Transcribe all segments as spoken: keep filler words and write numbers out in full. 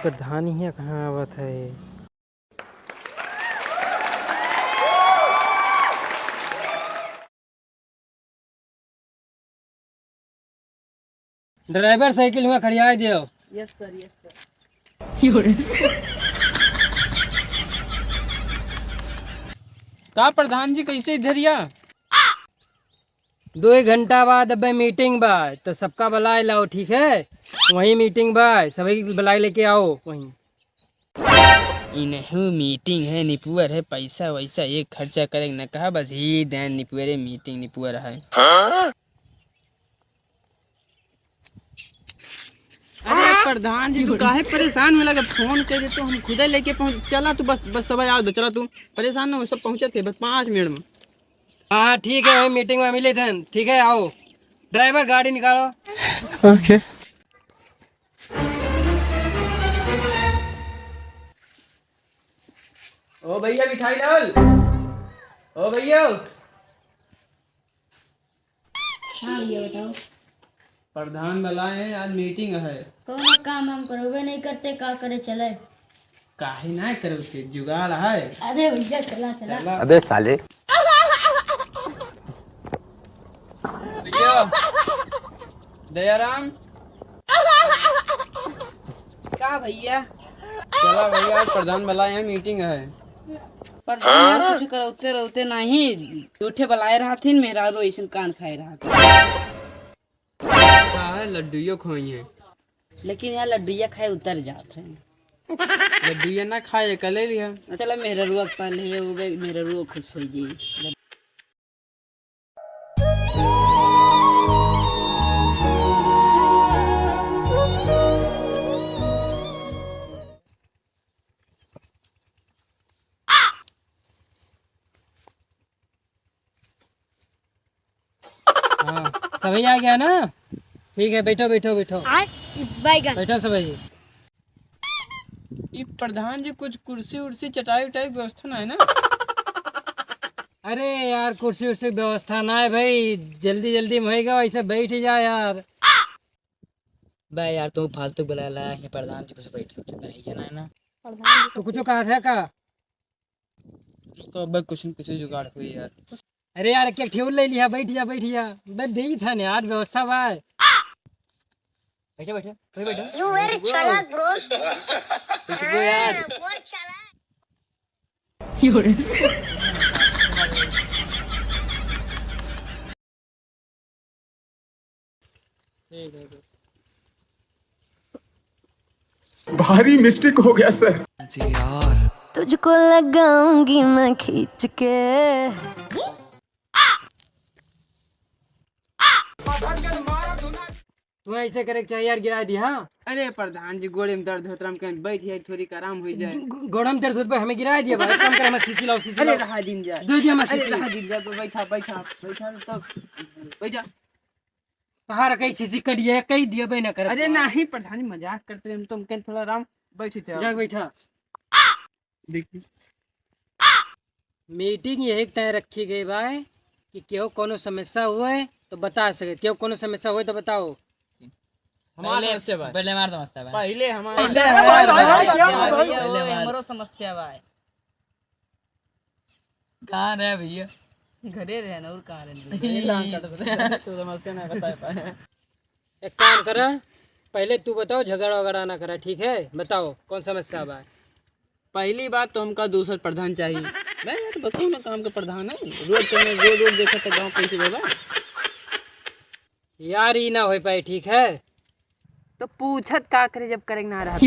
प्रधान ही कहाँ आवत है? ड्राइवर, साइकिल हुआ खड़ियाए दियो। यस सर, यस सर। का प्रधान जी, कैसे इधर या? दो एक घंटा बाद अबे मीटिंग बा, तो सबका बुलाए लाओ, ठीक है? वहीं मीटिंग बा, सभी बुलाए लेके आओ वहीं। इनहू मीटिंग है, निपुअर है, पैसा वैसा एक खर्चा करे न कहा, बस ही देन निपुअरे मीटिंग निपुअर है। अरे प्रधान जी, तू काहे परेशान होला? फोन कर दे तो हम खुदे लेके पहुँच। चला तू, बस, बस सब आओ, चला तू, परेशान ना हो, सब पहुँचत है बस पाँच मिनट में। हाँ ठीक है, वही मीटिंग में मिले थे, ठीक है, आओ। ड्राइवर गाड़ी निकालो। ओके। ओ भैया मिठाई लाल, ओ भैया। हाँ भैया बताओ। प्रधान बुलाए हैं, आज मीटिंग है। कौनो काम हम करबे नहीं करते, का करे चले? काहे ना करे, उसके जुगाड़ है। अरे भैया चला चला। चला। अबे साले। भैया, दयाराम। का भैया? चला भैया, आज प्रधान बुलाए हैं, मीटिंग है। प्रधान यार कुछ करौते रहते नहीं, झूठे बुलाए रहथिन, मेहरारू ऐसन कान खाए रहथिन। का है, लड्डुइयो खोई है। लेकिन यार लड्डुइया खाए उतर जात है। लड्डुइया ना खाए, कले लिया। चला मेहरारुआ के पास ले, वो बे-, मेहरारुआ खुश हो गई। हाँ, सभी आ गया ना? ठीक है, बैठो, बैठो, बैठो। आय, ई बैगन। बैठो सभी। ई प्रधान जी कुछ कुर्सी उर्सी चटाई उटाई के व्यवस्था ना है ना? अरे यार, कुर्सी उर्सी के व्यवस्था ना है भाई, जल्दी जल्दी में होएगा, वैसे बैठ ही जा यार। बे यार, तू फालतू बुलाला, ये प्रधान जी कुछ बैठे उठे नहीं है ना, है ना? प्रधान जी तू कुछ कहा था का? रुको, बे कुछ न कुछ जुगाड़ हुई यार। अरे यार, क्या ठेहुल ले लिया, बैठ जा, बैठ जा। बे, दे ही था ना यार, व्यवस्था बा। बैठो, बैठो, कोई बैठो। You very चालाक, bro। बैठ गो यार। हाँ, बहुत चालाक। ठीक है, ठीक। भारी मिस्टेक हो गया सर। तुझको लगाऊंगी मैं खींच के। तू ऐसे करे के चाहिए यार, गिरा दिया, हाँ? अरे प्रधान जी, गोड़े में दर्द होत, राम कहीं बैठ जाए, थोड़ी आराम हो जाए। गो-, गोड़ा में दर्द होत बा, हमें गिरा दिया भाई, काम कर, हमें शीशी लाओ, शीशी अरे लाओ। रहा दिन जाए। दे दिया, हमें अरे शीशी। रहा दिन जाए, बैठा, बैठा, बैठा, तो बैठा। बाहर कहीं शीशी कट जाए, कहीं दिया बे ना कर। अरे नहीं प्रधान जी, मजाक करते हैं हम, तो हम कहीं थोड़ा आराम बैठे थे। जा बैठा। देखिए। मीटिंग यही तय रखी गई बा कि केहू कोनो समस्या हुए तो बता सके। केहू कोनो समस्या हुए तो बताओ। हमार पहले, समस्या बा। पहले हमार समस्या बा। पहले हमार पहले हमार समस्या बा भैया, पहले ओए, हमार। हमरो समस्या बा। कहाँ रहे भैया? घरे रहे ना, और कहाँ रहे? यही लान का तो बता, तू समस्या ना बता पाए। एक काम करा, पहले तू बताओ, झगड़ा वगड़ा ना करा, ठीक है? बताओ, कौन समस्या बा? पहली बात तो हमका दूसर प्रधान चाहिए। मैं यार बताओ ना, काम का प्रधान है, रोड पे मैं रोड, रोड देखा था गाँव कैसे बा। यार, ई ना हो पाए, ठीक है? तो पूछत का करे जब करे के ना रहत?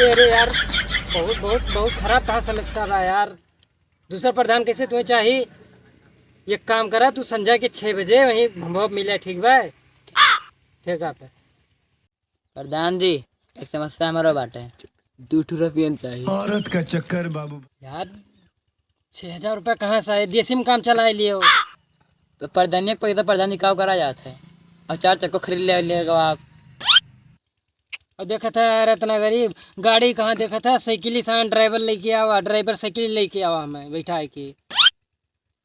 अरे यार, बहुत, बहुत, बहुत खराब था समस्या बा यार। दूसर प्रधान कैसे तुम्हें चाही? एक काम करा, तू संझा के छः बजे वहीं भंभवा मिला, ठीक बा? ठेका पे। प्रधान जी, एक समस्या हमारो बाटे। दू ठो रुपयन चाही। औरत का चक्कर बाबू। यार, छः हजार रुपया कहाँ से आए? देसी में काम चलाए लिए हो। तो प्रधानिया के पैसा प्रधानी का करा जात है? और चार चक्को खरीद ले, ले गो आप। और देखत है यार, इतना गरीब, गाड़ी कहाँ देखत है, साइकिल ही सान ड्राइवर लेके आवा, ड्राइवर साइकिल लेके आवा, हमें बैठा है कि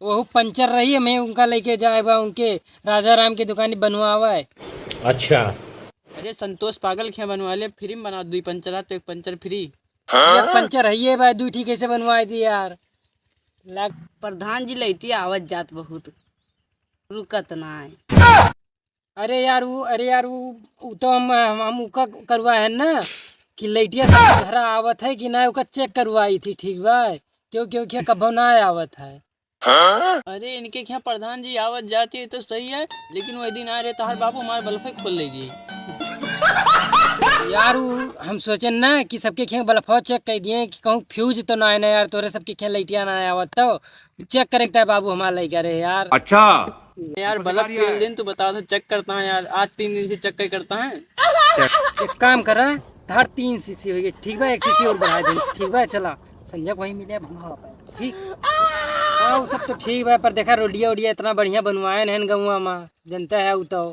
वहू पंचर रही, हमें उनका लेके जाए बा, उनके राजा राम की दुकानी बनवावे। अच्छा। अरे संतोष पागल, क्या बनवा ले, फ्री में बना, दुई पंचर आ तो एक पंचर फ्री। एक पंचर है ये भाई, दुई ठीक कैसे बनवाए दी यार। लाग प्रधान जी, लइटिया आवत जात बहुत, रुकत ना है। अरे यार, उ, अरे यार, उ, उ तो हम, हम, हम उका करवा है ना कि लइटिया सब घरा आवत है कि ना, उका चेक करवाई थी, ठीक बा? क्यों, क्यों, क्या कभो ना आवत है। अरे, इनके क्या प्रधान जी आवत जाती है तो सही है, लेकिन वही दिन आ रहे तहार बाबू हमारे बल्फे खोल लेगी। यार, उ, हम सोचे ना कि सबके खें बल्फवा चेक कर दिए कि कहूँ फ्यूज तो ना है ना यार, तोरे सबके खें लइटिया ना आवत तो चेक करे के बाबू हमार लइका रहे यार। अच्छा। यार, बल्ब पेल दिन तू बता दो, चेक करता है यार, आज तीन दिन से चेक करता है। एक काम करा, हर तीन सीसी हो गई, ठीक बा, एक सीसी और बढ़ा दे, ठीक बा, चला। संजय को वहीं मिले, अब हम आओ पाए, ठीक। हाँ, वो सब तो ठीक बा, पर देखा रोडिया ओडिया इतना बढ़िया बनवाए हैं गौवा में, जनता है वो तो।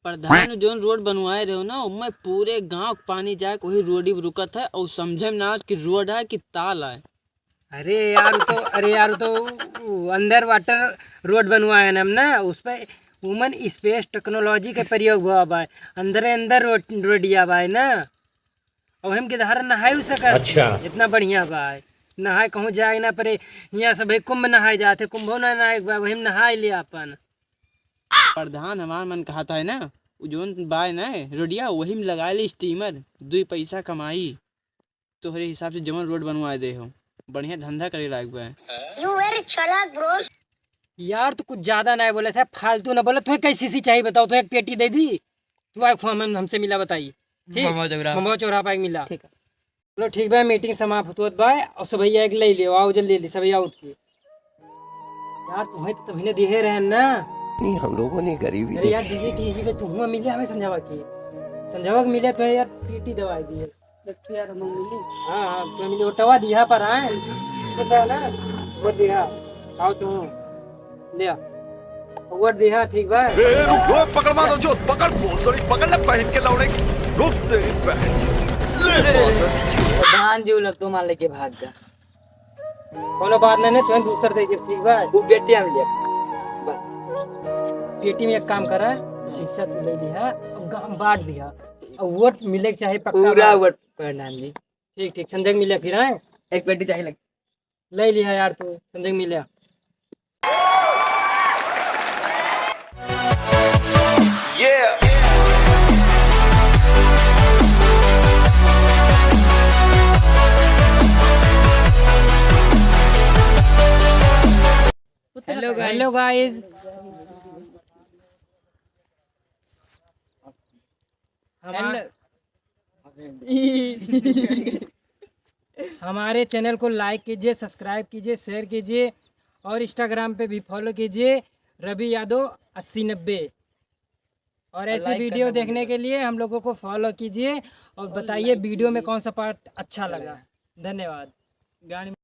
प्रधान, जोन रोड बनवाए रहे हो ना, उनमें पूरे गांव के पानी जाए, वही रोड ही रुकत है, और समझे में ना आवत कि रोड है कि ताल है। अरे यार, उ तो, अरे यार, उ तो उ अंडर वाटर रोड बनवाए हैं हम ना, उस पे वुमन स्पेस टेक्नोलॉजी के प्रयोग हुआ बा, अंदरे अंदर रोड, रोडिया बा ना, और हम के धारा नहाए सकत। अच्छा। इतना बढ़िया बा, नहाए कहूँ जाए ना पड़े, यहाँ सब कुंभ नहाए जाते, कुंभो ना नहाए के बा, वही में नहाए ले अपन। प्रधान, हमार मन कहत है ना, उ जोन बाय ना रोडिया, वही में लगा ली स्टीमर, दुई पैसा कमाई। तोहरे हिसाब से जवन रोड बनवा दे हो, बढ़िया धंधा करे लायक बा। You very चालाक, bro। यार, तू कुछ ज्यादा ना बोले थे, फालतू ना बोले। तुम्हें कैसी सी चाहिए बताओ, तुम्हें एक पेटी दे दी, तू आए हम, हमसे मिला बताई, ठीक? महुआ चौराहा। महुआ चौराहा पे मिला। ठीक है। चलो ठीक बा, मीटिंग समाप्त होत बा। और सब भैया एक ले लियो, आओ जल्दी जल्दी सब भैया उठ के। यार, तुम्हें तो तभी ने दिहे रहे ना। नहीं, हम लोगों ने गरीबी अरे यार, देखी। दीदी ठीक है, तू हुआ मिले हमें संजयवा की। संजयवा के मिले तो यार, टीटी दवाई दिए। देखिए यार, हम मिली। हाँ, हाँ, तो मिली, ओटवा दिया पर आए। तो ना, वो दिया। आओ तुम। ले आ। अवार्ड दिहा, ठीक बा? ए, रुक, रुक, पकड़ मारो जो, पकड़ भोसड़ी, पकड़ ले बहन के लौड़े, रुक तेरी बहन। ले मार। प्रधान जी, उ लग तो मान लेके भाग गया। कोनो बात नहीं, नहीं, तुम्हें दूसर दे दे, ठीक बा? वो बेटी हम ले। बस। बेटी में एक काम करा, हिस्सा तू ले लिहा, अब गा-, बांट दिहा। अब वोट मिले के चाहे पक्का पूरा बा। वोट प्रधान जी। ठीक, ठीक, संजय मिले फिर, हैं? एक बेटी चाहिए लग। ले लिहा यार तू, संजय मिले। Yeah। Hello guys। Hello guys। हमा-, hello। हमारे channel को like कीजिए, subscribe कीजिए, share कीजिए और Instagram पे भी follow कीजिए, रवि यादव अस्सी नब्बे। और और ऐसी like video करना देखने भूलिएगा। के लिए हम लोगों को follow कीजिए और और बताइए like video में कीजिए। कौन सा part अच्छा अच्छा लगा। लगा। धन्यवाद। गाने